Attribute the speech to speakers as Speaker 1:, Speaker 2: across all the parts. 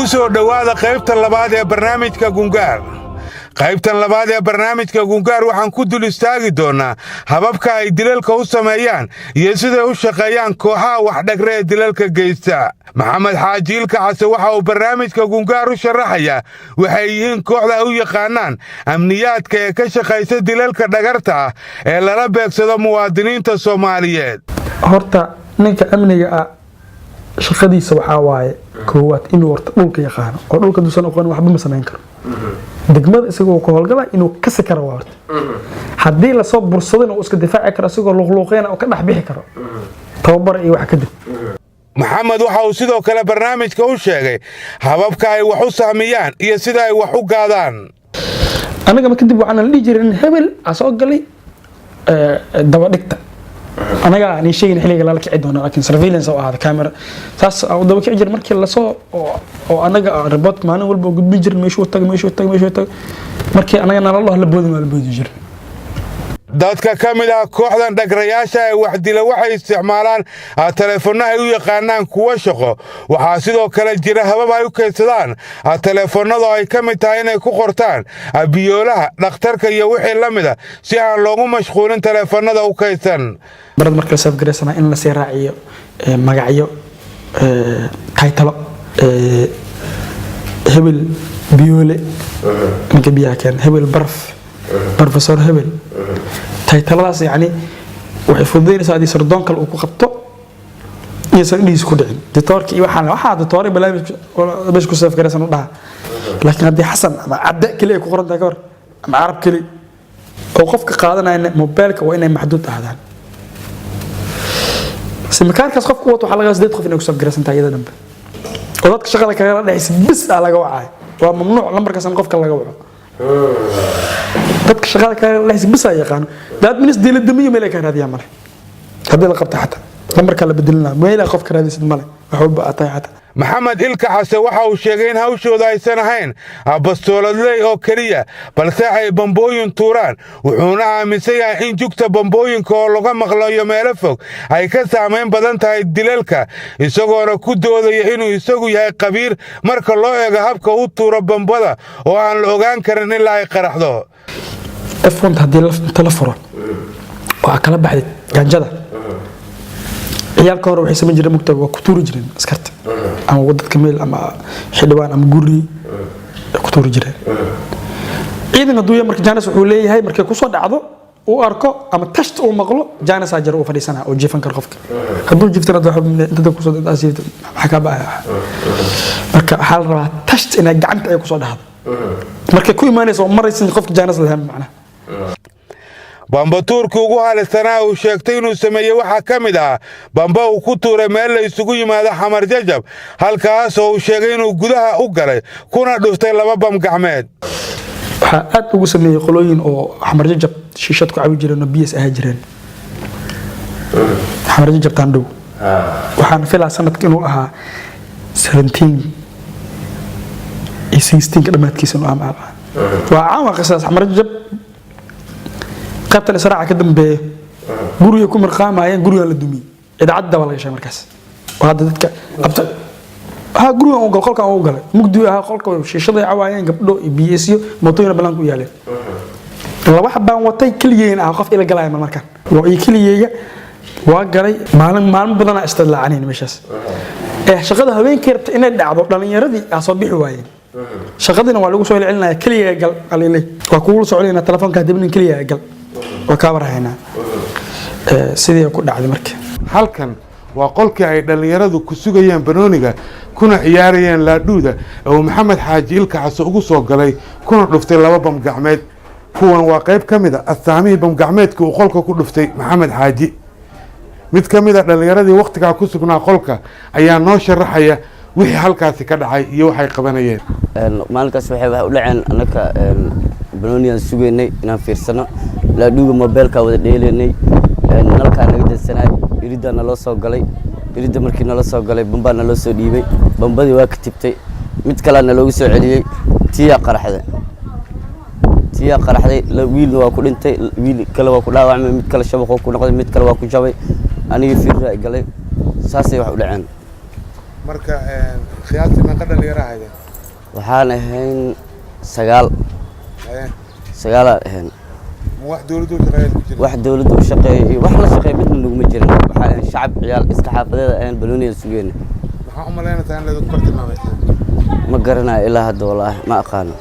Speaker 1: Ku soo dhowaada qaybta labaad ee barnaamijka Gungaar. Qaybtan labaad ee barnaamijka Gungaar waxaan ku dul istaagi doonnaa hababka ay dilalka u sameeyaan iyo siday u shaqeeyaan kooxaha waxdhagre ee dilalka geysta. Maxamed Xaaji Ilka Case waxa uu barnaamijka Gungaar u sharaxayaa waxay yihiin kooxda ay u yaqaanaan amniyaadka ee ka shaqaysa dilalka dhagarta ah ee lala beegsado muwaadiniinta Soomaaliyeed.
Speaker 2: Horta ninka amniga ah shaqadiisa waxaa waaye koowaad inuu horta dhulka yaqaano, oo dhulka duusan aqoonin waxba ma samayn karo. Degmada isagoo ka howlgala inuu kasi karo waa horta, haddii lasoo bursadana uu iska difaaci karo, isagoo luuqluuqeyna oo ka dhex bixi karo tababar iyo wax kadib.
Speaker 1: Maxamed waxa uu sidoo kale barnaamijka u sheegay hababka ay wax u sahmiyaan iyo sida ay wax u gaadaan.
Speaker 2: Anaga ma kadib waxaana la dhihi jiray nin hebel aa soo galay dabadhigta. Anaga aan sheegin xilliga lala kici doono, laakiin surveillance oo ahaada camera saas u daba kici jira markii lasoo oo anaga report maalin walba gudbin jirin, meeshuu taga, meeshuu taga, meeshuu taga. Markii anaga nala dhaho la boodin, waa la boodi jirin.
Speaker 1: Dadka ka mid ah kooxdan dhagrayaasha ee waxdila waxay isticmaalaan taleefanno ay u yaqaanaan kuwo shaqo. Waxaa sidoo kale jira habab ay u kaydsadaan taleefannada oo ay ka mid tahay inay ku qortaan biyoolaha, dhakhtarka iyo wixii la mida, si aan loogu mashquulin taleefannada u kaydsan.
Speaker 2: Barad marka la save garaysana in lasii raaciyo magacyo, titles, hebel biyoole, ninka biyaha keena, hebel baraf, professor hebel. Title-adaas yacni waxay fududaynaysaa haddii sardoon kale uu ku qabto iyaysan indhihiisa ku dhicin ditoorka iyo waxaan waxaa ditoore barnaamij meesha ku save garaysan u dhaha. Laakiin haddii Xasan ama Cadde keli ay ku qoran tahay ka hor ama Carab keli oo qofka qaadanayna, mobeelka waa inay maxduud ahaadaan. Simikaarkaas qofku wato waxaa laga 8 qof inay ku save garaysan tahay iyada dhanbe oo dadka shaqada kagala dhexaysa bis aa laga wacay. Waa mamnuuc lambarkaas in qofka laga waco. Dadka shaqada kagala dhexaysa bis aa yaqaano. Daad minis dii la damiyo meel ay ka raadiyaan male. Haddii la qabta xataa lambarkaa la bedelina, meel ay qofka raadiysid male, wax walba aad tahay xataa.
Speaker 1: Maxamed Ilka Xase waxa uu sheegay in hawshooda aysan ahayn bastooladley oo keliya, balse ay bambooyin tuuraan. Wuxuuna aaminsan yahay in jugta bambooyinka oo laga maqlayo meelo fog ay ka saamayn badan tahay dilalka, isagoona ku doodaya inuu isagu yahay khabiir marka loo eego habka u tuuro bambada oo aan la ogaan karin ilaa ay qaraxdo.
Speaker 2: F1 haddii inta la furo oo aa kala baxdid gaanjada, ciyaalka hore waxay samayn jireen mugta waa ku tuuri jireen askarta ama wadadka meel ama xildhibaan ama guri ay ku tuuri jireen. Ciidan hadduu yahay marka jaanis wuxuu leeyahay markay kusoo dhacdo uu arko ama tasht uu maqlo, jaanisaa jira uu fadhiisanaa oo jiifan karo qofka. Hadduu jiiftana inta kusoo jiifta maxaa kaa ba'aya? Marka waxaa la rabaa tasht inay gacanta ay kusoo dhacdo markay ku imaanaysa oo maraysan qofka jaanis lahayn macnaha.
Speaker 1: Bambatuurkii ugu halisanaa uu sheegtay inuu sameeyey waxaa ka mid ah bamba uu ku tuuray meel la isugu yimaado Xamar Jajab, halkaas oo uu sheegay inuu gudaha u galay kuna dhuftay laba bam gacmeed.
Speaker 2: Waxaa aad ugu sameeyey qolooyin oo Xamar Jajab shiishad ku cabi jireen oo bs ahaa jireen Xamar Jajab taandhow. Waxaan filaa sanadka inuu ahaa 17 iyo 16ka dhammaadkiisa inuu ahaa. Waa caan, waa qisaas. Xamar Jajab qaybtan israaca ka dambeeya guriga ku mirqaamayeen, gurigan la dumiyey, idaacadda baa laga sheegay markaas oo hadda dadka abta ha gurigan uu galay, qolkan uu galay, mugdi ahaa qolka, shiishaday cawaayeen gabdho iyo BSyo, mootooyina banaanka u yaaleen. Laba xabaan watay, keligeen ah, qof ila galaya ma markaan waa iyo keligeyga waa galay. Maalin maalmo badanaa istidlaacanayn meeshaas ee shaqada habeenkii rabta inay dhacdo, dhalinyaradii aa soo bixi waayeen, shaqadiina waa lagu soo celcelinaya. Keligaa gal qalilay, waa kugu soo celinaya telefoonka dibnin, keligaa gal, waa kaa warhaynaa. Sidii ku dhacday marka.
Speaker 1: Halkan waa qolkii ay dhallinyaradu ku sugayeen banooniga kuna ciyaarayeen laadhuuda ee uu Maxamed Xaaji Ilka Case ugu soo galay kuna dhuftay laba bam gacmeed. Kuwan waa qayb ka mid a astaamihii bamgacmeedka uu qolka ku dhuftay Maxamed Xaaji. Mid ka mid a dhallinyaradii wakhtigaa ku sugnaa qolka ayaa noo sharaxaya wixii halkaasi ka dhacay iyo waxay qabanayeen.
Speaker 3: Maalinkaas waxay wax u dhaceen, annaka banooniyaan sugaynay inaan fiirsano, laadhuuga mobeelkaa wada dheelaynay, nalkaa naga dansanaay, iriddaa naloo soo galay. Iridda markii nala soo galay, bambaa naloo soo dhiibay. Bambadii waa ka tibtay, mid kalea naloogu soo celiyey, tiyaa qaraxday, tiyaa qaraxday. Wiilna waa ku dhintay, wiil kale waa ku dhaawacmay, mid kale shabaqoo ku noqday, mid kale waa ku jabay, anigii fiirraa galay. Saasay wax u dhaceen.
Speaker 1: Marka qiyaastii meeqa dhalinyaro ahaydeen?
Speaker 3: Waxaan ahayn 9. 9-aan ahayn.
Speaker 1: Ma wax dowladda u shaqeeya ku jira?
Speaker 3: Wax dowladda u shaqeeya iyo wax la shaqeeya midna naguma jirin. Waxaan ahayn shacab, ciyaal iska xaafadeeda ahayn, banooniyan sugeyna.
Speaker 1: Maxaa u malaynaysaa in laydinku bartilmaamaysaa?
Speaker 3: Ma garanayo ilaa hadda, wallaahi ma aqaano.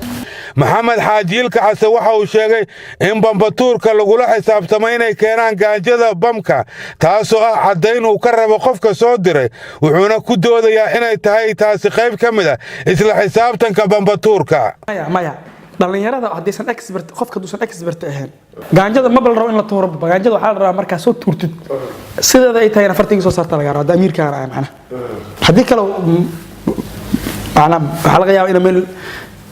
Speaker 1: Maxamed Xaaji Ilka Case waxa uu sheegay in bambatuurka lagula xisaabtamo inay keenaan gaanjada bamka, taasoo ah caddayn uu ka rabo qofka soo diray, wuxuuna ku doodayaa inay tahay taasi qayb ka mid a isla xisaabtanka bambatuurka.
Speaker 2: Maya, maya, dhalinyarada haddaysan expert, qofka hadduusan expert ahayn, gaanjada maba la rabo in la tuuro. Gaanjada waxaa la rabaa markaa soo tuurtid, sideeda ay tahay afartiga soo saarta lagaa rabo, hadda amiirkaana ah macnaha. Haddii kale macnaha waxaa laga yaabaa ina meel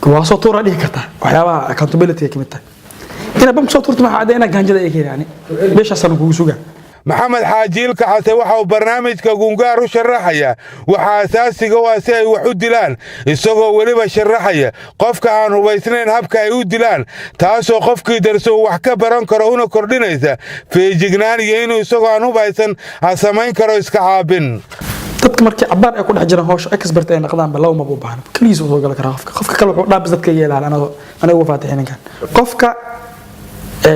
Speaker 2: waa soo tuura dhihi kartaa. Waxyaabaha accountability ay ka mid tahay inaad bamka soo tuurto, maxaa cadda inaa gaanjada ay keenani meeshaasana kugu sugaa.
Speaker 1: Maxamed Xaaji Ilka Case waxa uu barnaamijka Gungaar u sharaxayaa waxa asaasiga u ah si ay wax u dilaan, isagoo weliba sharaxaya qofka aan hubaysnayn habka ay u dilaan, taasoo qofkii darso uu wax ka baran karo una kordhinaysa feejignaan iyo inuu isagoo aan hubaysan ha samayn karo iska caabin.
Speaker 2: Dadka markii cabaar ay ku dhex jiraan hawsha, expert ay noqdaanba, laba maba u baahna, keligiis uu soo gala karaa. Qofka kale wuxuu dhaabis dadka yeelaal anaga uga faatixin ninkan qofka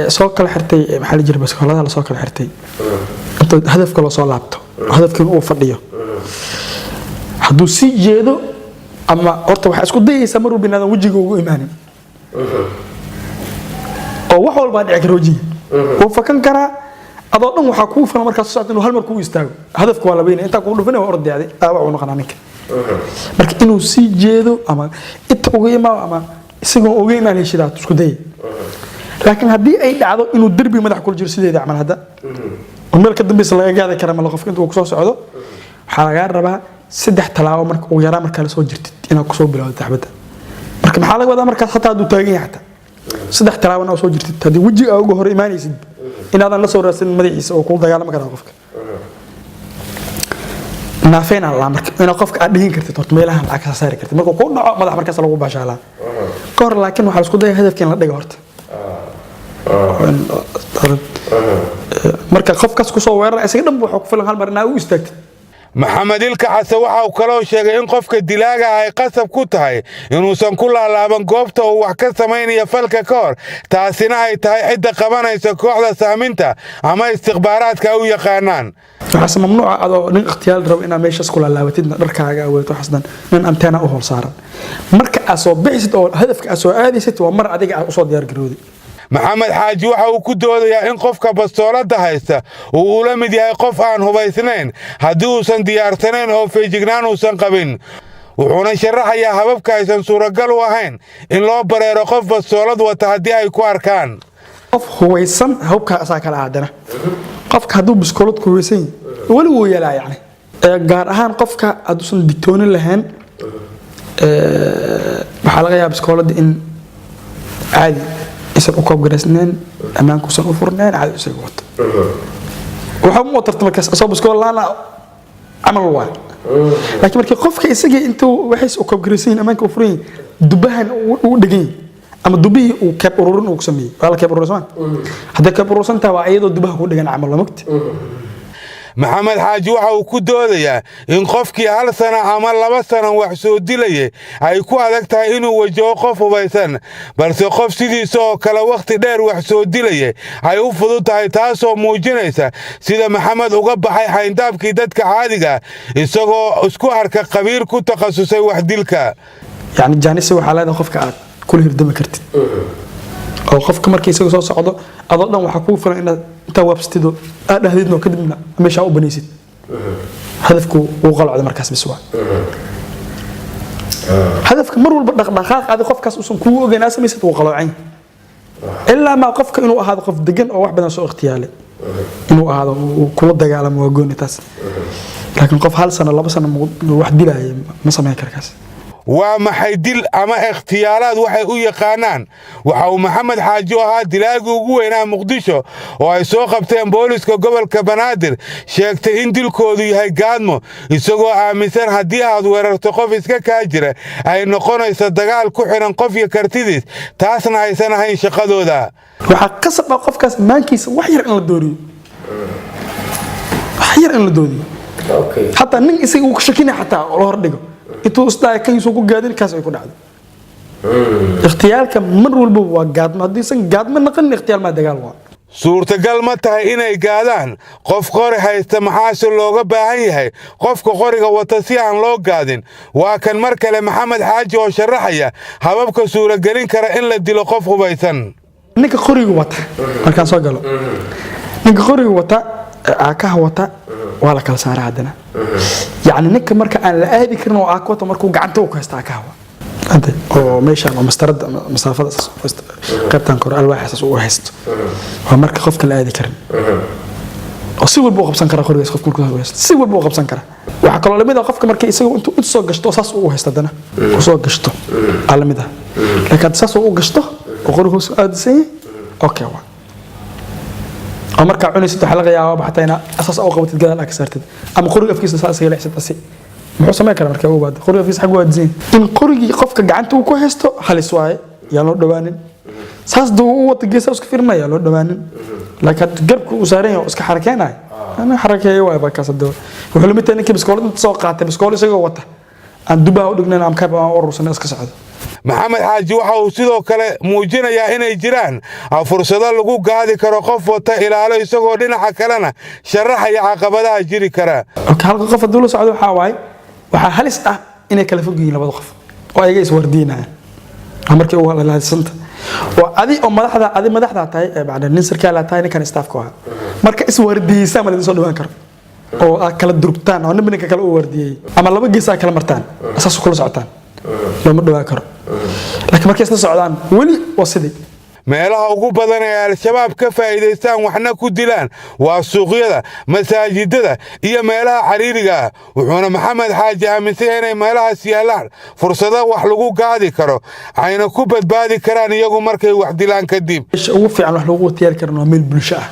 Speaker 2: soo kala xirtay, maxaa la jiray, baskooladaha la soo kala xirtay, inta hadafka loo soo laabto, hadafkiina uu fadhiyo, hadduu sii jeedo ama horta waxaa isku dayaysaa mar walba inaadan wejiga ugu imaanin, oo wax walbaa dhici kara. Wejiga wuu fakan karaa, adoo dhan waxaa kuu filan markaad soo socto inuu hal mar kugu istaago. Hadafka waa la weynaya, intaa kugu dhufanaya, waa ordayacday, dhaawac uu noqonaa ninka. Marka inuu sii jeedo ama inta uga imaado ama isagoo uga imaan heshidaad isku dayay. Laakiin haddii ay dhacdo inuu derbi madax kula jiro, sideeda camal hadda oo meel ka dambeysa laga gaadi kara mala, qofka intuu kusoo socdo waxaa lagaa rabaa 3 tallaabo marka ugu yaraan markaa lasoo jirtid inaad kusoo bilowdo taxbadda. Marka maxaa laga wadaa? Markaas hataa hadduu taagan yahay, xataa 3 tallaabo inaad soo jirtid, haddii wejiga aa uga hor imaanaysid, inaadan la soo raadsanin madaxiisa oo kula dagaalami karaa qofka. Naafeen aan laa marka inaad qofka aad dhihin kartid horta meelahan lacag ka saari kartid markuu ku dhaco madax, markaas lagu baashaalaa ka hor. Laakiin waxaa la isku daya hadafka in la dhigo horta. Marka qofkaas kusoo weerara, isaga dhan wuxuu ku filan hal mar inaa u istaagtid.
Speaker 1: Maxamed Ilka Case waxa uu kaloo sheegay in qofka dilaaga ay qasab ku tahay inuusan ku laalaaban goobta uu wax ka samaynaya falka ka hor, taasina ay tahay cidda qabanaysa kooxda sahminta ama istikhbaaraadka u yaqaanaan.
Speaker 2: Waxaase mamnuuca adoo nin ikhtiyaal rabo inaad meeshaas ku laalaabatidna, dharkaaga aweeto, waxaas dhan nin anteena u hool saaran. Marka aad soo bixisid oo hadafka aad soo aadaysid, waa mar adiga aad usoo diyaar garowday.
Speaker 1: Maxamed Xaaji waxa uu ku doodayaa in qofka bastooladda haysta uu ula mid yahay qof aan hubaysnayn haddii uusan diyaarsanayn oo feejignaan uusan qabin, wuxuuna sharaxayaa hababka aysan suuragal u ahayn in loo bareero qof bastoolad wata haddii ay ku arkaan.
Speaker 2: Qof hubaysan hubka asaa kala aadana. Qofka hadduu biskoolad ku hubaysan yahay weli wuu yeelaa, yacni gaar ahaan qofka hadduusan digtoonin lahayn, waxaa laga yaabaa biskooladda in caadi isan u koobgaraysnayn, ammaankuusan u furnayn, caadi isaga wato. Waxa mu watarta markaas asoo biskool laana camal waa. Laakiin markii qofka isagii intuu waxays u koobgaraysan yihiin, ammaanka u furan yahay, dubahan uu dhegan yahay ama dubihii uu keeb ururin uu ku sameeyey, waa la keeb ururin soma? Hadday keeb urursan tahay, waa iyadoo dubaha ku dhegan camal, la mogti.
Speaker 1: Maxamed Xaaji waxa uu ku doodayaa in qofkii hal sana ama 2 sano wax soo dilayay ay ku adag tahay inuu wajaho qof hubaysan, balse qof sidiisa oo kale wakhti dheer wax soo dilayay ay u fudud tahay, taasoo muujinaysa sida Maxamed uga baxay xayndaabkii dadka caadiga, isagoo isku arka khabiir ku takhasusay wax dilka.
Speaker 2: Yani jaanisi waxaa leedahay qofka aad kula hirdami kartid, oo qofka markii isaga soo socdo, adoo dhan waxaa kugu filan inaad intaa waabsatido, aad dhahdidno, kadibna meeshaa u banaysid, hadafku wuu qalocda markaas bis. Waa hadafka mar walba dhaqdhaqaaq adi qofkaas uusan kugu ogeyn aad samaysid, wuu qaloocan yahay, ilaa maa qofka inuu ahaado qof degan oo wax badan soo ikhtiyaalay inuu ahaado uu kula dagaalamo, waa gooni taas. Laakiin qof hal sano, 2 sano wax dilaya ma samayn kara kaas.
Speaker 1: Waa maxay dil ama ikhtiyaalaad waxay u yaqaanaan? Waxa uu Maxamed Xaaji u ahaa dilaagii ugu weynaa Muqdisho oo ay soo qabteen booliska gobolka Banaadir, sheegtay in dilkoodu yahay gaadmo, isagoo aaminsan haddii aad weerarto qof iska kaa jira ay noqonayso dagaal ku xidhan qof iyo kartidiis, taasna aysan ahayn shaqadooda.
Speaker 2: Waxaa qasab ah qofkaas maankiisa wax yar in la dooriyo, wax yar in la doodiyo. Xataa nin isaga uu ka shakinaya xataa oo la hordhigo, intuu isdhaaya kan yuusan ku gaadin, kaas ay ku dhacdo. Ikhtiyaalka mar walba waa gaadmo. Haddiisan gaadmo naqanin, ikhtiyaal maa, dagaal waa.
Speaker 1: Suurtagal ma tahay inay gaadaan qof qori haysta? Maxaase looga baahan yahay qofka qoriga wata si aan loo gaadin? Waa kan mar kale Maxamed Xaaji oo sharaxaya hababka suuragelin kara in la dilo qof hubaysan.
Speaker 2: Ninka qoriga wata markaan soo galo, ninka qoriga wata ee aakaha wata waa la kala saaraa haddana. Yacni ninka marka aan la aadi karin oo aaka wata, markuu gacanta u ku haysta aakaha wa ante oo meeshaan oo mastarada masaafada saas u haysto, qaybtan kore alwaaxa saas u haysto, waa marka qofka la aadi karin oo si walba u qabsan kara qorigaas. Qofka markuu haysto, si walba u qabsan kara. Waxaa kaloo lamid ah qofka marka isaga intuu u soo gashto oo saas uu haysto, haddana u soo gashto aa lamid ah. Laakiin hadda saas uu u gashto oo qoriga hoos u aadisan yahay, okay waa. Oo markaa cunaysid, waxaa laga yaabaa xataa inaa saas u qabatid, gadaal aa ka saartid, ama qoriga afkiisa saas isaga leexsad. Asi muxuu samayn karaa markaa u baado qoriga afkiisa xag u aadisan yahay? In qorigii qofka gacanta uu ku haysto halis waaye, yaa loo dhawaanin. Saas duu u wata, geesaa iska fiirinaya, loo dhawaanin. Laakiin hadda garabka uu saaran yahay oo iska xarakeenaya, ana xarakeeyo waay baa kaas. Hadda wuxuu la mid tahay ninkii biskoolad inta soo qaatay, biskool isagoo wata aan dubaha u dhignayn ama kayb aan u urursanay, iska socdo.
Speaker 1: Maxamed Xaaji waxa uu sidoo kale muujinayaa inay jiraan fursado lagu gaadi karo qof wata ilaalo, isagoo dhinaca kalena sharaxaya caqabadaha jiri kara.
Speaker 2: Okay, halka qof hadduu la socdo, waxaa waaye waxaa halis ah inay kala fog yihiin labada qof oo ayaga iswardiinayaan. Waa markii ugu halisanta oo adi oo madaxda, adi madaxda tahay ee bacda nin sarkaal tahay, ninkan staffka ahaa, marka iswardiyeysaan ma laidin soo dhawaan karo oo aad kala durugtaan oo ninba ninka kale u wardiyey ama laba gees aad kala martaan, saas kula socotaan, looma dhawaan karo. Laakiin markay isla socdaan, weli waa sidii.
Speaker 1: Meelaha ugu badan ee Al-Shabaab ka faa'iidaystaan waxna ku dilaan waa suuqyada, masaajidada iyo meelaha cariiriga ah. Wuxuuna Maxamed Xaaji aaminsan yahay inay meelahaas yaallaan fursado wax lagu gaadi karo, ayna ku badbaadi karaan iyagu markay wax dilaan kadib.
Speaker 2: Meesha ugu fiican wax lagu tiyaari karana waa meel bulsho ah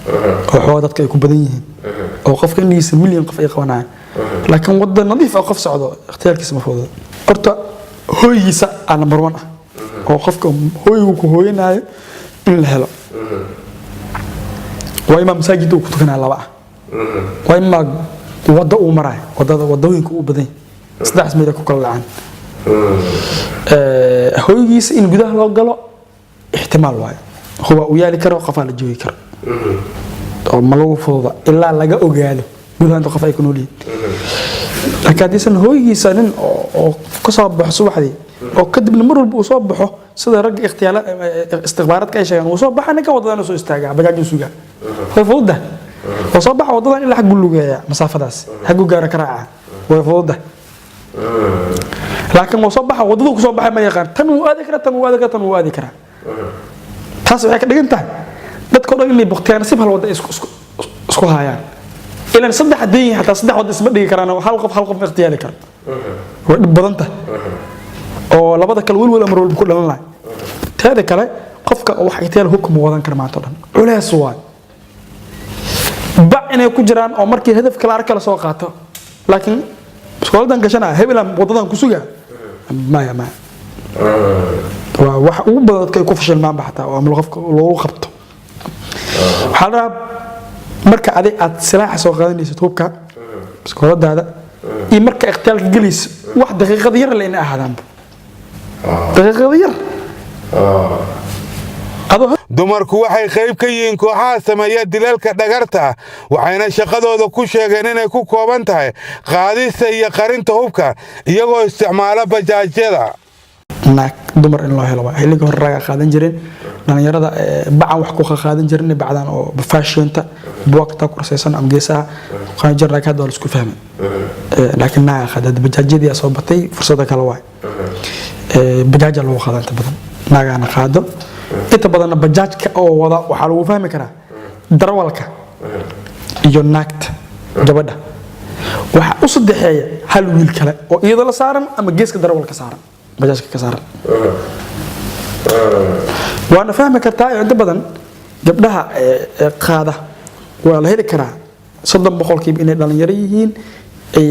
Speaker 2: oo xoogaa dadka ay ku badan yihiin oo qofka indhigiisa milyan qof ay qabanayaan. Laakiin wadda nadiif ah qof socdo, ikhtiyaarkiisa ma fududa. Horta hooygiisa aa number one ah, oo qofka hooygu ku hooyanaayo in la helo. Waa imaa masaajid uu ku tukanaya, laba ah waa imaa waddo uu marayo, wadada, wadooyinka uu badan yahay. Saddexdaas meel ay ku kala dhacaan. Hooygiisa in gudaha loo galo ixtimaal waayo, huba uu yaali karo, qofaa la joogi karo oo ma lagu fududa ilaa laga ogaado gudaha inta qof ay ku nool yihiin. Laakiin haddiisan hooygiisa nin oo ka soo baxo subaxdii oo kadibna mar walba uu soo baxo, sida ragga ikhtiyaala istikhbaaraadka ay sheegaan, uu soo baxa ninka wadadan soo istaagaa, bajaaj uu sugaa, way fududah. Oo soo baxa wadadan ilaa xaggu lugeeya, masaafadaas xaggu gaara ka raaca, way fududah. Laakiin wuu soo baxa, wadadu ku soo baxay ma yaqaan, tan wuu aadi karaa, tan wuu aadi karaa, tan wuu aadi karaa. Taas waxay ka dhigan tahay dadka o dhan inay bukhtiyaan nasiib hal wadda isku hayaan. Ilan saddex haddii yihiin, xataa saddex wadda isma dhigi karaan oo hal qof ma ikhtiyaari karo. Way dhib badan tahay oo labada kale welwel amar walba ku dhalan lahay. Teeda kale, qofka wax ikhtiyaar hubka ma wadan kara maanta o dhan, culees waay. Bac inay ku jiraan oo markii hadafka la arka la soo qaato. Laakiin iskooladan gashanaya, hebelan wadadan ku sugaa, maya maya, waa wax ugu badan dadka ay ku fashilmaanba xataa oo ama qofka loogu qabto. Waxaa la rabaa marka adig aad silaaxa soo qaadanaysid, hubka iskooladaada, iyo marka ikhtiyaalka gelayso, wax daqiiqada yar le inay ahaadaanba, daqiiqada yar adoo.
Speaker 1: Dumarku waxay qayb ka yihiin kooxaha sameeya dilalka dhagarta ah, waxayna shaqadooda ku sheegeen inay ku kooban tahay qaadista iyo qarinta hubka, iyagoo isticmaala bajaajyada.
Speaker 2: Naag dumar in loo helo waa. Xilligii hore ragaa qaadan jireen, dhalinyarada bacan wax ku qaadan jirin, bacdan oo fashionta buwagta kursaysan ama geesaha qaadan jirin. Laakiin hadda waa la isku fahmay. Laakiin naaga qaada hadda, bajaajyadii soo batay, fursada kale waay. Bajaaja lagu qaada inta badan, naagaana qaado inta badanna. Bajaajka oo wada waxaa lagu fahmi karaa darawalka iyo naagta, gabadha. Waxaa u saddexeeya hal wiil kale oo iyadoo la saaran ama geeska darawalka saaran, bajaajka ka saaran. Waana fahmi kartaa inta badan gabdhaha ee qaada waa la heli karaa 30% inay dhalinyaro yihiin, ay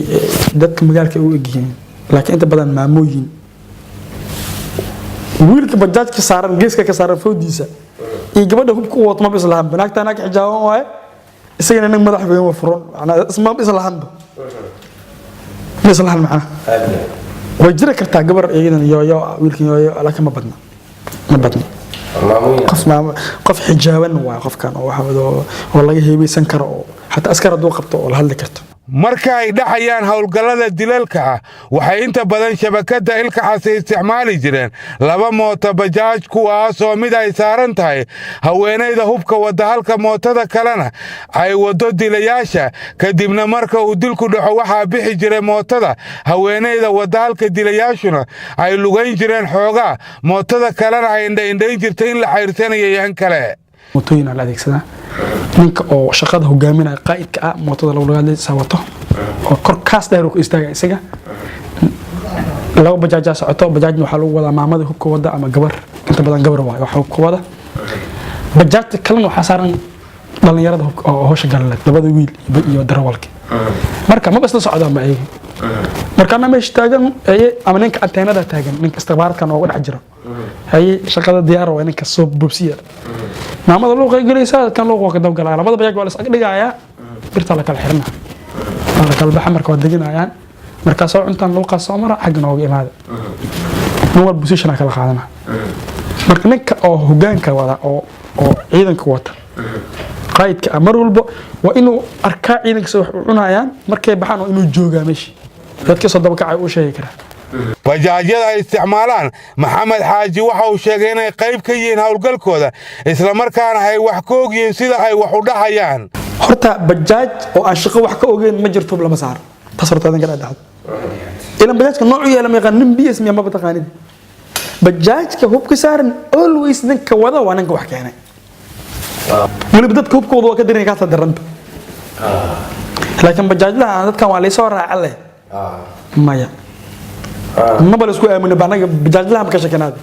Speaker 2: dadka magaalka u egyihiin, laakiin inta badan maamooyin. Wiilka bajaajka saaran, geeska ka saaran foodiisa iyo gabadha hubka u wato maba islahan. Naagta naag xijaaban waaye. Isagana nin madax weyn waa furan, macnaa isma islahanba, ma islahan macnaha. Way jiri kartaa gabar iyadan yooyo ah, wiilkan yooyo ah, laakiin ma badna, ma badna. Qof maamo, qof xijaaban waa qofkan oo waxa wado oo laga heebeysan karo, oo xataa askar hadduu qabto oo la hadli karto.
Speaker 1: Marka ay dhacayaan howlgallada dilalka ah, waxay inta badan shabakadda Ilkacase isticmaali jireen laba mooto bajaaj, kuwaas oo mid ay saaran tahay haweenayda hubka wadda, halka mootada kalena ay waddo dilayaasha. Kadibna marka uu dilku dhaco, waxaa bixi jiray mootada haweenayda wadda, halka dilayaashuna ay lugayn jireen xoogaa, mootada kalena ay indhaindhayn jirtay in la xayrsanaya iyo in kale.
Speaker 2: Mootooyin aa la adeegsadaa. Ninka oo shaqada hogaaminaya, qaa'idka ah, mootada lagu hadlaysa wato oo kor kaas dheer uu ku istaaga isaga. Laba bajaajaa socoto. Bajaajna waxaa lagu wadaa maamada hubka wada ama gabar, inta badan gabar waayo waxa hubka wada. Bajaajta kalena waxaa saaran dhalinyarada hubka oo howsha galaleed, labada wiil iyo darawalka. Marka maba isla socdaan ba ayaga. Marka anaa meesha taagan haye, ama ninka anteenada taagan, ninka istikhbaaradkan ooga dhex jiro haye, shaqada diyaar waa, ninka soo bobsiya. Maamada luuqay gelaysaa, dadkan luuq waa ka dabgalaya. Labada bajaaj waa la is ag dhigayaa, birtaa la kala xirina, waa la kala baxa. Marka waa deginayaan, markaa soo cuntaan, luuqaas soo mara, xagga nooga imaada. Nin walba position aa kala qaadana. Marka ninka oo hogaanka wada oo ciidanka wata, qaa'idka ah, mar walba waa inuu arkaa ciidanka sida wax u cunayaan. Markay baxaan waa inuu joogaa meesha, dadka soo dabakacay uu sheegi karaa.
Speaker 1: Bajaajyada ay isticmaalaan, Maxamed Xaaji waxa uu sheegay inay qayb ka yihiin howlgalkooda, islamarkaana ay wax ka og yihiin sida ay wax u dhacayaan.
Speaker 2: Horta bajaaj oo aan shaqo wax ka ogeyn ma jirto, lama saaro taas. Horta adinka dhexdhexda ilan bajaajka noocu yeela ma yaqaan nin BS miya, maba taqaanid. Bajaajka hubka saaran always ninka wada waa ninka wax keenay. Weliba dadka hubkooda waa ka daran, kaasa daranta. Laakiin bajaajlaha dadkan waa laysoo raaca leh, maya, maba la isku aamino. Anaga bajaajlaha ma ka shakinaada.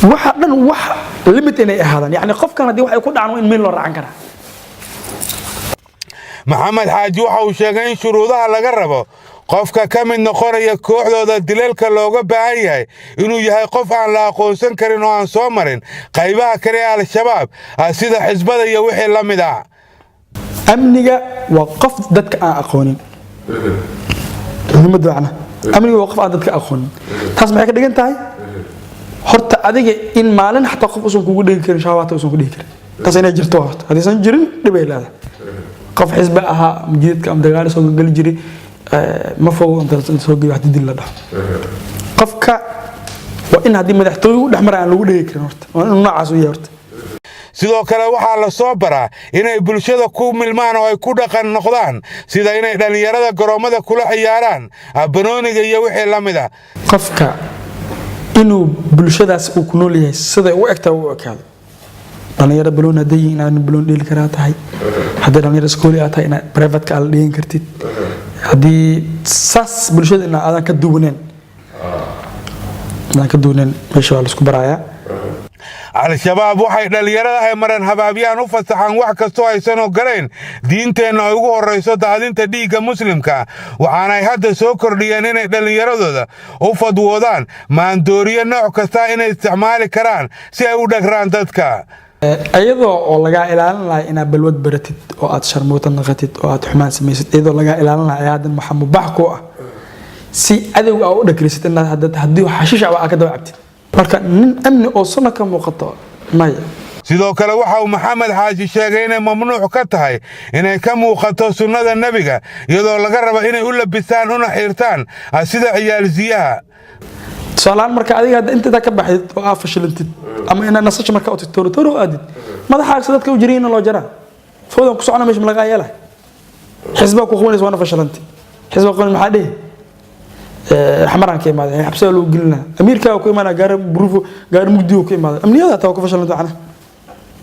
Speaker 2: Waxa dhan wax limit inay ahaadaan, yani qofkan haddii wax ay ku dhacaan waa in meel loo raacan karaa.
Speaker 1: Maxamed Xaaji waxa uu sheegay in shuruudaha laga rabo qofka ka mid noqonaya kooxdooda dilalka looga baahan yahay inuu yahay qof aan la aqoonsan karin oo aan soo marin qaybaha kale ee Al-Shabaab, sida xisbada iyo wixii la mid ah.
Speaker 2: Amniga waa qof dadka aan aqoonin. Muhiimadda macna amniga waa qof aan dadka aqoonin. Taas maxay ka dhigan tahay? Horta adiga in maalin xataa qof usan kugu dhigi karin shahawaata, usan ku dhihi karin, taas inay jirto horta. Haddaysan jirin, dhib ay leedahay. Qof xisbi ahaa ama jidadka ama dagaal soo geli jiray, ma fogo inta soo geli wax dil la dhaho. Qofka waa in haddii madaxtooye u dhex mara aan lagu dhigi karin. Horta waa inuu noocaas u yahay horta.
Speaker 1: Sidoo kale waxaa la soo baraa inay bulshada ku milmaan oo ay ku dhaqan noqdaan, sida inay dhallinyarada garoommada kula ciyaaraan banooniga iyo wixii la mid a.
Speaker 2: Qofka inuu bulshadaas uu ku nool yahay siday u egtahay u ekaado. Dhalinyaro baloon hadday yihiin, inaad baloon dheeli karaa tahay. Haddii dhalinyaro iskooli aad tahay, inaad privateka aad la dhigan kartid. Haddii saas bulshada ina aadan ka duwaneen, meesha waa laisku barayaa.
Speaker 1: Al-Shabaab waxay dhallinyarada ay mareen habaabyaan u fasaxaan wax kastoo aysan ogolayn diinteenna, ay ugu horrayso daadinta dhiigga muslimka. Waxaanay hadda soo kordhiyeen inay dhallinyaradooda u fadwoodaan maandooriyo nooc kasta inay isticmaali karaan si ay u dhagraan dadka.
Speaker 2: Iyadoo oo lagaa ilaalin lahay inaad balwad baratid oo aad sharmuuta naqatid oo aad xumaan samaysid, iyadoo lagaa ilaalin lahay, ayaa haddan waxaa mubaax ku ah si cadowga aa u dhagrisid inaad haddii xashiish ah aa ka daba cabtid. Marka nin amni oo sunna ka muuqato, maya.
Speaker 1: Sidoo kale waxa uu Maxamed Xaaji sheegay inay mamnuuc ka tahay inay ka muuqato sunnada nebiga, iyadoo laga rabo inay u labisaan una xiirtaan sida ciyaalsiyaha.
Speaker 2: Tusaalahaan, marka adiga hadda intadaa ka baxdid oo aa fashilantid ama inaad nasasho marka utid tooro tooro aadid, madaxaagsa dadka u jiriina loo jaraa, foodan ku socona meesha ma lagaa yeelay? Xisbaa ku qabanaysa, waana fashilantay. Xisbaa qabanaysa, maxaa dhihi? Xamaraan ka imaaday, xabsiga lagu gelinaa. Amiirkaa ku imaanaa, gaari buruufo, gaari mugdigo ku imaaday. Amniyada hataa waa ku fashilantay. Macnaha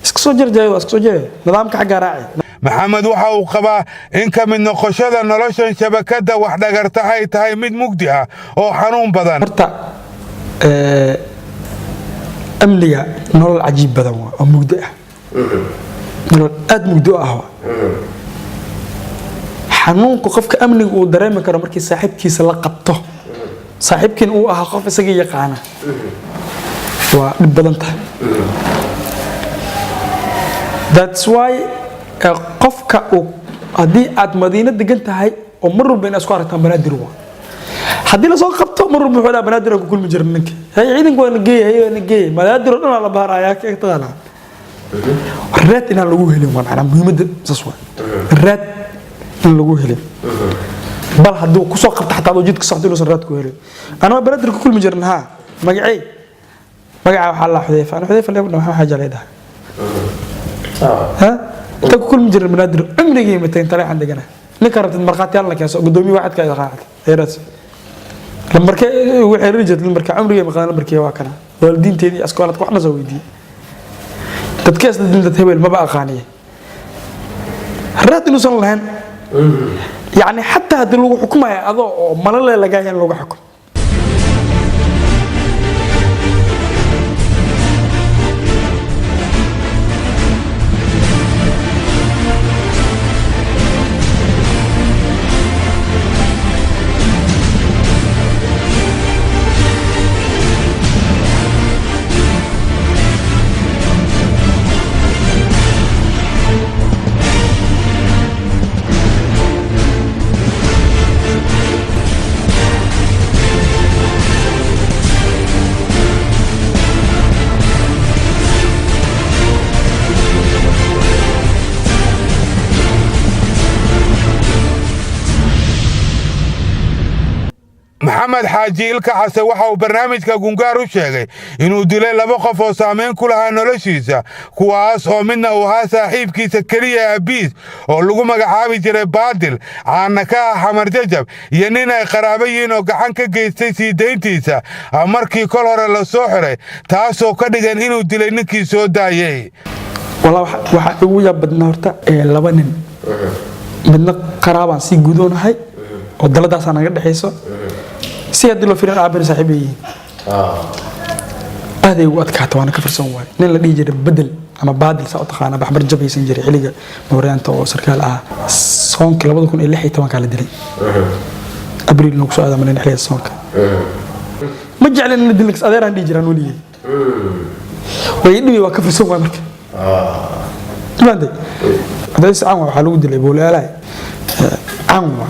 Speaker 2: iska soo jarjayo, waa iska soo jaraya nidaamka xaggaa raaci.
Speaker 1: Maxamed waxa uu qabaa in ka mid noqoshada noloshan shabakadda wax dhagarta ay tahay mid mugdi ah oo xanuun badan.
Speaker 2: Horta amniga nolol cajiib badan waa oo mugdi ah, nolol aad mugdi u ah waa. Xanuunka qofka amniga uu dareemi karo markii saaxiibkiisa la qabto, saaxiibkiina uu ahaa qof isaga yaqaana, waa dhib badan tahay. That's why Qofka uu haddii aad Madiino degan tahay oo mar walba inaad isku aragtaan Banaadir waa, haddii lasoo qabto mar walba wuxuu dhaha Banaadir aan ku kulmi jirin ninka, hay ciidanka waa na geeyay, hay waa na geeyay, Banaadir oo dhan waa la baarayaa taqaanaa. Raad inaan lagu helin waa macnaa muhiimadda, saas waa raad in lagu helin. Bal hadduu kusoo qabto xataa adoo jidka socdo inuusan raad ku helin. Anaa Banaadir ku kulmi jirin, haa, magacey magaca waxaa la Xudeyfa, ana Xudeyfa leebna waxaa jeclay dhahay ha inta ku kulmi jirin Banaadir. Cumrigii matay taleexan degana, ninka rabtid markhaatiyaalna keenso, gudoomiye waxadka ay qaacday heeraas lambarke ugu xiriiri jirtay, lambarka cumrigii maqaan, lambarkii waa kana, waalidiinteedii askooladka waxna soo weydiiyey, dadka isla dad hebel maba aqaaniye, raad inuusan lahayn. Yacni xataa haddii lagu xukumaya adoo oo malale lagaa in lagu xukum.
Speaker 1: Maxamed Xaaji Ilka Xase waxa uu barnaamijka Gungaar u sheegay inuu dilay laba qof oo saamayn ku lahaa noloshiisa, kuwaas oo midna uu ahaa saaxiibkiisa keliya abiis oo lagu magacaabi jiray Baadil, caana ka ah Xamar Jajab, iyo nin ay qaraabo yihiin oo gacan ka geystay sii dayntiisa markii kol hore la soo xiray, taasoo ka dhigan inuu dilay ninkii soo daayey.
Speaker 2: Walaa waxaa igu yaab badnaa horta laba nin, midna qaraabaan sii gudoonahay oo daladaasaa naga dhexayso, si haddii loo fiirin aabana saaxiib ay yihiin, aaday ugu adkaata waana ka farsan waay. Nin la dhihi jiray Bedel ama Baadil saa u taqaana, baxbar jab haysan jiray xilliga Mooryaanta oo sarkaal ah, soonka 2016-kaa la dilay, Abriil nagu soo aadamalin xilliga soonka. Ma jeclin in la dilin, adeeraan dhihi jiraan weligey, way dhibi, waa ka farsan waay. Marka maantay cadays caan waxaa lagu dilay boolaalaay caan waa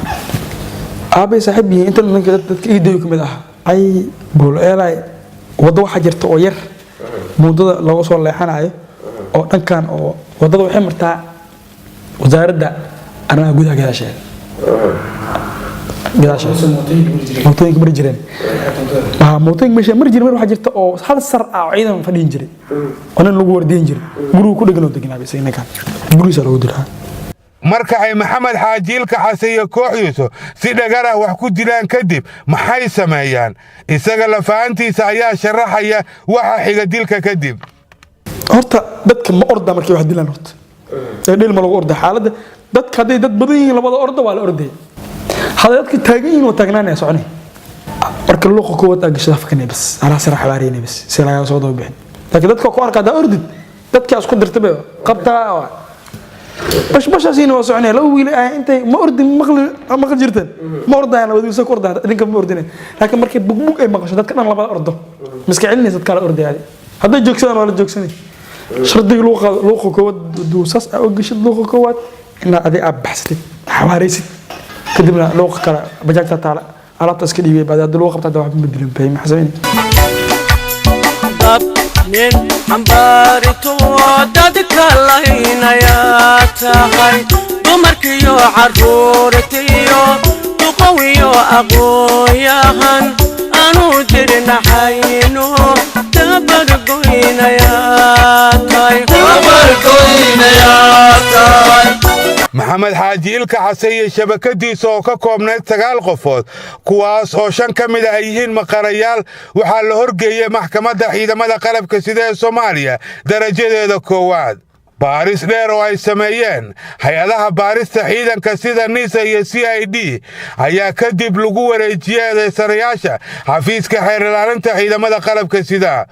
Speaker 2: aabay saaxiib yihiin, inta ninka dadka ii dayo kamid ah ay boolaalaay. Waddo waxaa jirta oo yar muddada looga soo leexanayo oo dhankan oo waddada waxay martaa wasaaradda arrimaha gudaha gadaasheeda, gadaasheeda mootooyinka mari jireen. Mootooyinka meesha mari jireen mar waxaa jirta oo hal sar ah oo ciidan fadhiyin jiray oo nin lagu wardiyin jiray, gurigu ku dhegan oo deganaa isaga, ninkan gurigiisa lagu dilaa.
Speaker 1: Marka ay Maxamed Xaaji Ilka Xase iyo kooxdiisu si dhagar ah wax ku dilaan kadib, maxay sameeyaan? Isaga lafahantiisa ayaa sharaxaya waxa xiga dilka kadib.
Speaker 2: Horta dadka ma orda markay wax dilaan, horta ee dhil ma lagu orda. Xaaladda dadka hadday dad badan yihiin labada orda waa la ordaya, hadday dadka taagan yihiin waa taagnaanaya soconay. Marka luuqa koowaad aa gashada fakanay bas alaa sara xabaariyna bas si lagaa soo daba bixin, laakiin dadka ku arka haddaa ordid dadka isku dirta bay qabtaa bashbashaasiina waa soconaya. Laba wiil ah intay ma ordin maqli maqli jirteen, ma ordayaan, labada wiil soo ku ordayaan, idinka ma ordinay. Laakiin markay bugbug ay maqasho dadka dhan labada ordo miska celinaysa, dadka la ordaya hadday joogsadaan waa la joogsanay. Shardiga luuqa luuqa koowaad duusaas aa u gashid luuqa koowaad inaad adi aad baxsatid xawaaraysid, kadibna luuqa kale bajaajta taala alaabta iska dhiibay baad haddii lagu qabta hadda waxba ma dilin bay maxaa sameynay.
Speaker 4: Dab nin xambaarito dadka laynayaa tahay, dumarkiyo carruurtiyo duqowiyo aqoonyahan anuu jirnaxayno dabargoynayaa tahay.
Speaker 1: Maxamed Xaaji Ilka Xase iyo shabakadiisa oo ka koobnayd 9 qofood, kuwaas oo 5 ka mid ah ay yihiin maqarayaal, waxaa la horgeeyey maxkamadda ciidamada qalabka sida ee Soomaaliya darajadeeda koowaad. Baaris dheer oo ay sameeyeen hay-adaha baarista ciidanka sida NISA iyo CID ayaa kadib lagu wareejiyey eedaysanayaasha xafiiska xeer ilaalinta ciidamada qalabka sida.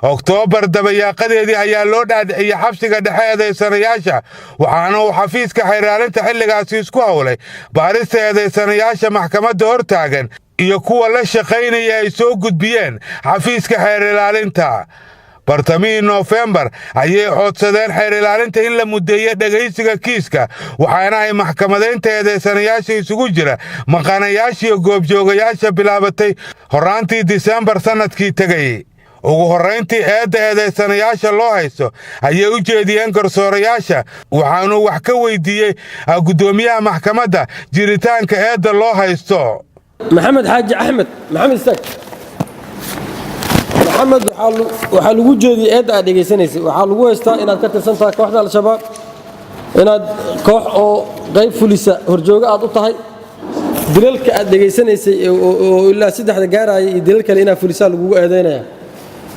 Speaker 1: Oktoobar dabayaaqadeedii ayaa loo dhaadhiciyey xabsiga dhexe eedaysanayaasha, waxaana uu xafiiska xeer ilaalinta xilligaasi isku howlay baarista eedaysanayaasha maxkamadda hortaagan iyo kuwa la shaqaynaya ay soo gudbiyeen xafiiska xeer ilaalinta. Bartamihii Noofembar ayay codsadeen xeer ilaalinta in la muddeeyo dhegaysiga kiiska, waxaana ay maxkamadaynta eedaysanayaasha isugu jira maqanayaashiiyo goobjoogayaasha bilaabatay horraantii Disembar sannadkii tegay. Ugu horrayntii eedda eedaysanayaasha loo haysto ayay u jeediyeen garsoorayaasha, waxaanuu wax ka weyddiiyey guddoomiyaha maxkamadda jiritaanka eedda loo haysto.
Speaker 5: Maxamed Xaaji Axmed Maxamed, istaag. Maxamed, waxaa lagu jeediyey eedda aad dhegaysanaysay. Waxaa lagu haystaa inaad ka tirsan tahay kooxda Al-Shabaab, inaad koox oo qayb fulisa horjooga aad u tahay, dilalka aad dhegaysanaysay oo ilaa saddexda gaaraya iyo dilal kale inaad fulisaa lagugu eedaynaya.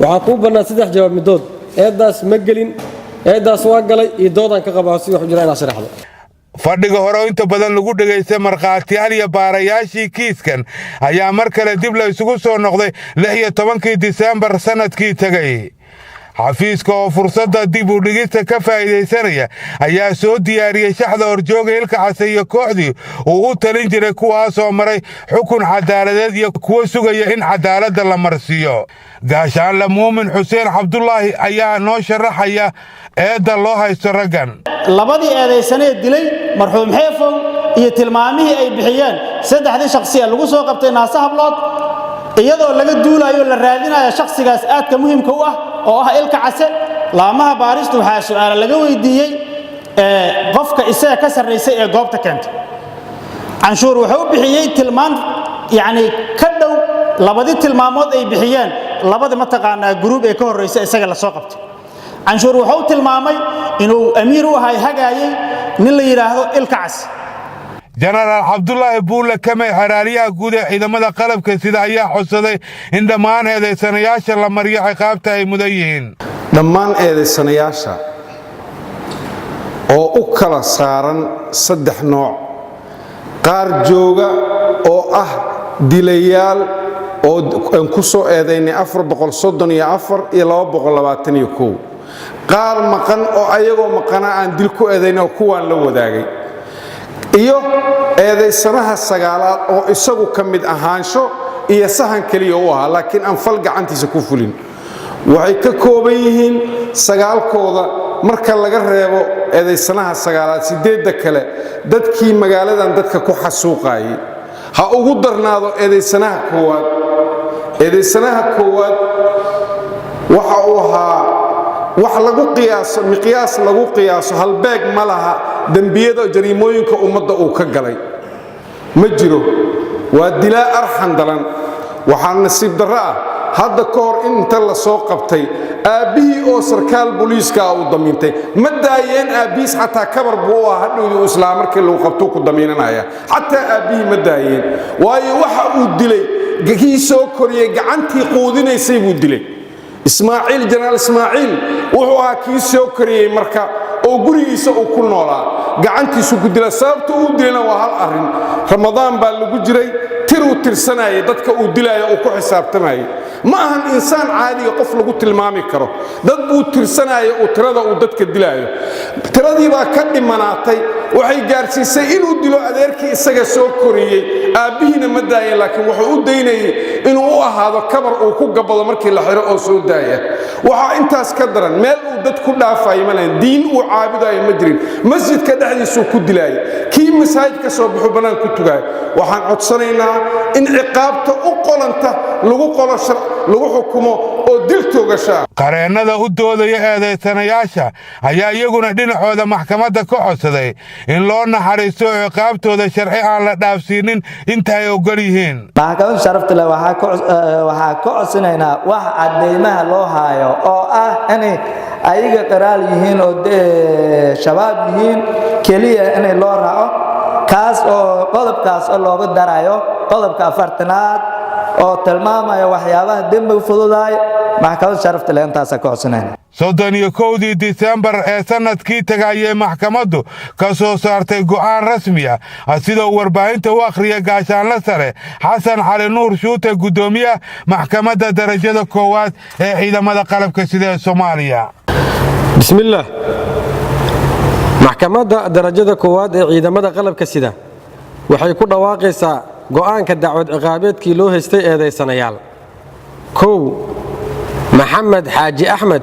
Speaker 5: Waxaa kuu bannaan saddex jawaab midood: eeddaas ma gelin, eeddaas waa galay iyo doodaan ka qabaa si wax u jira inaad sharaxdo.
Speaker 1: Fadhiga hore oo inta badan lagu dhegaystay markhaatiyaal iyo baarayaashii kiiskan ayaa mar kale dib la isugu soo noqday 16-kii Disembar sannadkii tegay. Xafiiska oo fursadda dib u dhigista ka faa'iidaysanaya ayaa soo diyaariyey shaxda horjooga Ilka Case iyo kooxdii uu u talin jiray, kuwaasoo maray xukun cadaaladeed iyo kuwo sugaya in cadaaladda la marsiiyo. Gaashaanle Muumin Xuseen Cabdulaahi ayaa noo sharaxaya eedda loo haysto raggan.
Speaker 6: Labadii eedaysanee dilay marxuum Xeefow iyo tilmaamihii ay bixiyeen saddexdii shakhsi ee lagu soo qabtay Naase Hablood, iyadoo laga duulayo la raadinayo shakhsigaas aadka muhiimka u ah oo ah Ilka Case, laamaha baaristu waxaa su'aala laga weydiiyey qofka isaga ka sarraysay ee goobta keentay. Canshuur wuxuu bixiyey tilmaan yacni ka dhow labadii tilmaamood ay bixiyeen labadii mataqaanaa group ee ka horreysay isaga la soo qabtay. Canshuur wuxuu tilmaamay inuu amiir u ahay, hagaayay nin la yidhaahdo Ilka Case.
Speaker 1: Jenaraal Cabdulaahi Buulle Kamey, xeraaliyaha guud ee ciidamada qalabka sida, ayaa codsaday in dhammaan eedaysanayaasha la mariyo ciqaabta ay mudan yihiin.
Speaker 7: Dhammaan eedaysanayaasha oo u kala saaran saddex nooc: qaar jooga oo ah dilayaal oo aan ku soo eedaynay iyo, qaar maqan oo ayagoo maqana aan dil ku eedaynay oo kuwaan la wadaagay, iyo eedaysanaha sagaalaad oo isagu ka mid ahaansho iyo sahan keliya u ahaa laakiin aan fal gacantiisa ku fulin. Waxay ka kooban yihiin sagaalkooda, marka laga reebo eedaysanaha sagaalaad, sideedda kale dadkii magaaladan dadka ku xasuuqaayay. Ha ugu darnaado eedaysanaha koowaad. Eedaysanaha koowaad waxa uu ahaa wax lagu qiyaaso, miqyaas lagu qiyaaso, halbeeg ma laha. Dembiyada, jariimooyinka ummadda uu ka galay ma jiro. Waa dilaa arxan daran. Waxaa nasiib darro ah hadda ka hor inta la soo qabtay aabbihii oo sarkaal booliiska ah uu damiintay. Ma daayeen aabbihiis, xataa kabar buu u ah hadhowdii uu islaa markii lagu qabtuu ku damiinanaya. Xataa aabbihii ma daayeen, waayo waxa uu dilay kii soo koriyey, gacantii quudinaysay buu dilay. Ismaaciil, Jenaraal Ismaaciil, wuxuu ahaa kii soo koriyey marka oo gurigiisa uu ku noolaa, gacantiisu ku dila. Sababta uu dilayna waa hal arrin: Ramadaan baa lagu jiray, tiruu tirsanayay dadka uu dilaayo uu ku xisaabtamayay. Ma ahan insaan caadiga qof lagu tilmaami karo. Dad buu tirsanaya uu tirada uu dadka dilaayo, tiradii baa ka dhimanaatay, waxay gaarsiisay inuu dilo adeerkii isaga soo koriyey. Aabbihiina ma daayeen, laakiin wuxuu u daynayay inuu u ahaado kabar uu ku gabado markii la xiro oo soo daaya. Waxaa intaas ka daran, meel uu dad ku dhaafayo ma lahayn, diin uu caabudayo ma jirin. Masjidka dhexdiisuu ku dilaayay, kii masaajid ka soo baxuu bannaan ku tugaayo. Waxaan codsanaynaa in ciqaabta u qolanta lagu qolo, lagu xukumo oo dil toogashaa.
Speaker 1: Qareennada u doodaya eedaysanayaasha ayaa iyaguna dhinacooda maxkamadda ka codsaday in loo naxariisto ciqaabtooda sharci aan la dhaafsiinin inta ay oggol yihiin.
Speaker 8: Maxkamadda sharafta leh, waxaa ka codsanaynaa wax cadeymaha loo haayo oo ah inay ayaga qiraal yihiin oo Shabaab yihiin keliya inay loo raaco, kaas oo qodobkaas oo looga darayo qodobka 40aad oo tilmaamaya waxyaabaha dembiga fududaay. Maxkamadda sharafta leh, intaasaa ka codsanayna.
Speaker 1: 31-dii Disembar ee sannadkii taga ayay maxkamaddu ka soo saartay go'aan rasmi ah, sida uu warbaahinta u akhriya gaashaanla sare Xasan Cali Nuur Shuute, guddoomiyaha maxkamadda darajada koowaad ee ciidamada qalabka sida ee Soomaaliya.
Speaker 5: Bismillaah. Maxkamadda darajada koowaad ee ciidamada qalabka sida waxay ku dhawaaqaysaa go'aanka dacwad ciqaabeedkii loo haystay eedaysanayaal: 1. Maxamed Xaaji Axmed,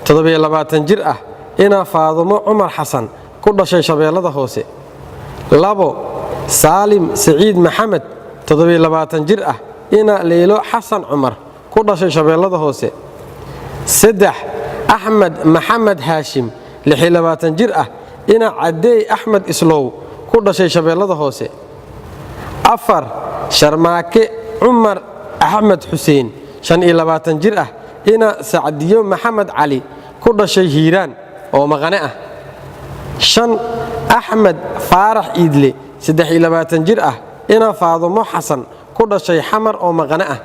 Speaker 5: 27 jir ah, ina Faadumo Cumar Xasan, ku dhashay Shabeellada Hoose. 2, Saalim Siciid Maxamed, 27 jir ah, ina Leylo Xasan Cumar, ku dhashay Shabeellada Hoose. 3, Axmed Maxamed Haashim, 26 jir ah, ina Cadeey Axmed Islow, ku dhashay Shabeellada Hoose. 4, Sharmaake Cumar Axmed Xuseen, 25 jir ah, ina Sacdiyo Maxamed Cali, ku dhashay Hiiraan, oo maqane ah. 5, Axmed Faarax Iidle, 23 jir ah, ina Faadumo Xasan, ku dhashay Xamar, oo maqane ah.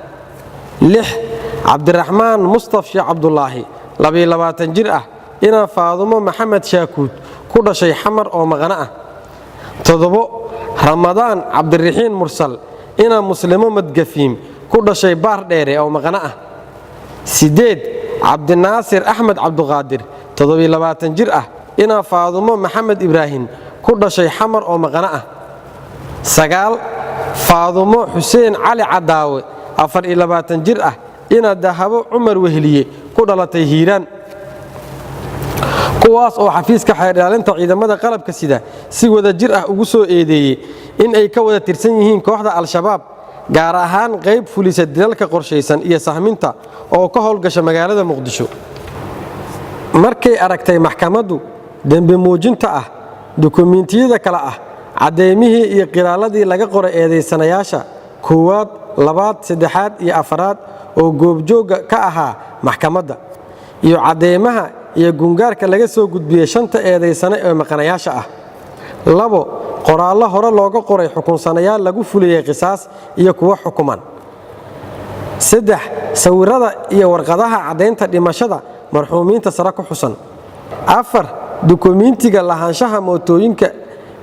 Speaker 5: 6, Cabdiraxmaan Mustaf Sheekh Cabdulaahi, 22 jir ah, ina Faadumo Maxamed Shaakuud, ku dhashay Xamar, oo maqane ah. 7, Ramadaan Cabdiraxiin Mursal, ina Muslimo Madgafiim, ku dhashay Baar Dheere, oo maqane ah. 8, Cabdinaasir Axmed Cabduqaadir, 27 jir ah, ina Faadumo Maxamed Ibraahim, ku dhashay Xamar, oo maqane ah. 9, Faadumo Xuseen Cali Cadaawe, 24 jir ah, ina Dahabo Cumar Weheliye, ku dhalatay Hiiraan. Kuwaas oo xafiiska xeer ilaalinta ciidamada qalabka sida si wada jir ah ugu soo eedeeyey in ay ka wada tirsan yihiin kooxda Al-Shabaab, gaar ahaan qayb fulisa dilalka qorshaysan iyo sahminta oo ka howlgasha magaalada Muqdisho. Markay aragtay maxkamaddu dembi muujinta ah, dukumiintiyada kale ah, caddeymihii iyo qiraaladii laga qoray eedaysanayaasha koowaad, labaad, saddexaad iyo afaraad oo goobjoogga ka ahaa maxkamadda, iyo cadeymaha iyo gungaarka laga soo gudbiyey shanta eedaysane ee maqanayaasha ah. 2, qoraallo hore looga qoray xukunsanayaal lagu fuliyey qisaas iyo kuwo xukuman. 3, sawirada iyo warqadaha caddaynta dhimashada marxuumiinta sare ku xusan. 4, dukumiintiga lahaanshaha mootooyinka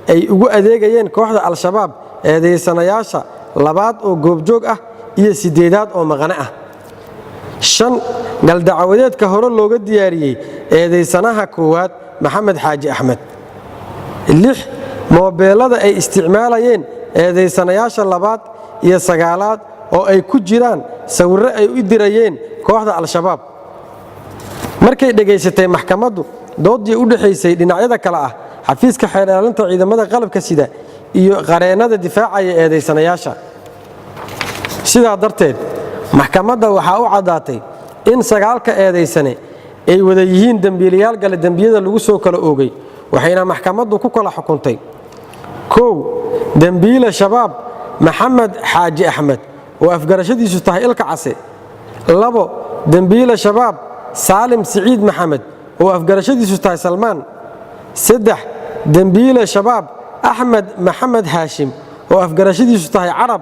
Speaker 5: ay ugu adeegayeen kooxda Al-Shabaab eedaysanayaasha labaad oo goobjoog ah iyo siddeedaad oo maqane ah. 5, galdacawadeedka hore looga diyaariyey eedaysanaha koowaad, Maxamed Xaaji Axmed. 6, moobeelada ay isticmaalayeen eedaysanayaasha labaad iyo sagaalaad oo ay ku jiraan sawirro ay u dirayeen kooxda Al-Shabaab. Markay dhegaysatay maxkamaddu doodii u dhexaysay dhinacyada kale ah xafiiska xeer ilaalinta ciidamada qalabka sida iyo qareennada difaacaya eedaysanayaasha. Sidaa darteed, maxkamadda waxaa u caddaatay in sagaalka eedaysane ay wada yihiin dembiilayaal gale dembiyada lagu soo kala oogay, waxayna maxkamaddu ku kala xukuntay: 1, dembiile Shabaab Maxamed Xaaji Axmed, oo afgarashadiisu tahay Ilka Case. 2, dembiile Shabaab Saalim Siciid Maxamed, oo afgarashadiisu tahay Salmaan. 3, dembiile Shabaab Axmed Maxamed Haashim, oo afgarashadiisu tahay Carab,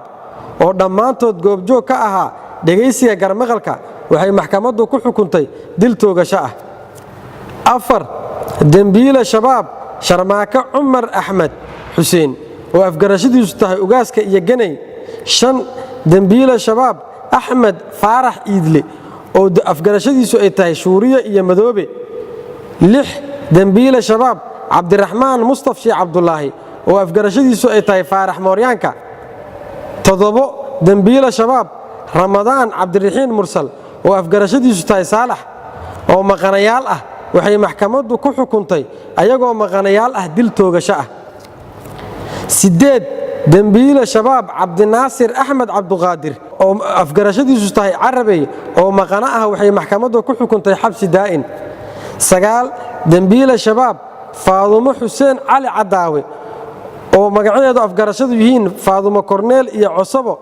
Speaker 5: oo dhammaantood goobjoog ka ahaa dhegaysiga garmaqalka, waxay maxkamaddu ku xukuntay dil toogasho ah. 4, dembiile Shabaab Sharmaake Cumar Axmed Xuseen, oo afgarashadiisu tahay Ugaaska iyo Ganay. 5, dembiile Shabaab Axmed Faarax Iidle, oo afgarashadiisu ay tahay Shuuriye iyo Madoobe. 6, dembiile Shabaab Cabdiraxmaan Mustaf Sheekh Cabdulaahi, oo afgarashadiisu ay tahay Faarax Mooryaanka. 7, dembiile Shabaab Ramadaan Cabdiraxiin Mursal, oo afgarashadiisu tahay Saalax, oo maqanayaal ah, waxay maxkamaddu ku xukuntay ayagoo maqanayaal ah dil toogasho ah. 8, dembiile Shabaab Cabdinaasir Axmed Cabduqaadir, oo afgarashadiisu tahay Carabey, oo maqano ah, waxay maxkamaddu ku xukuntay xabsi daa'in. 9, dembiile Shabaab Faadumo Xuseen Cali Cadaawe, oo magacyadeedu afgarashadu yihiin Faadumo Korneel iyo Cosabo,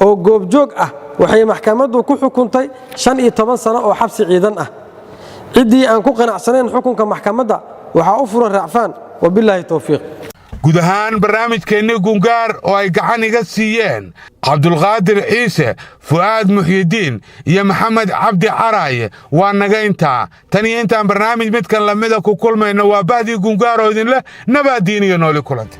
Speaker 5: oo goobjoog ah, waxay maxkamaddu ku xukuntay 15 sano oo xabsi ciidan ah. Ciddii aan ku qanacsanayn xukunka maxkamadda waxaa u furan racfaan. Wabilaahi towfiiq.
Speaker 1: Guud ahaan barnaamijkeennii Gungaar oo ay gacan iga siiyeen Cabdulqaadir Ciise, Fu'aad Muxyidiin iyo Maxamed Cabdi Caraaye waa naga intaa. Tan iyo intaan barnaamij midkan lamida ku kulmayno, waa bahdii Gungaar oo idinleh nabaaddiin iyo nooli kulanta.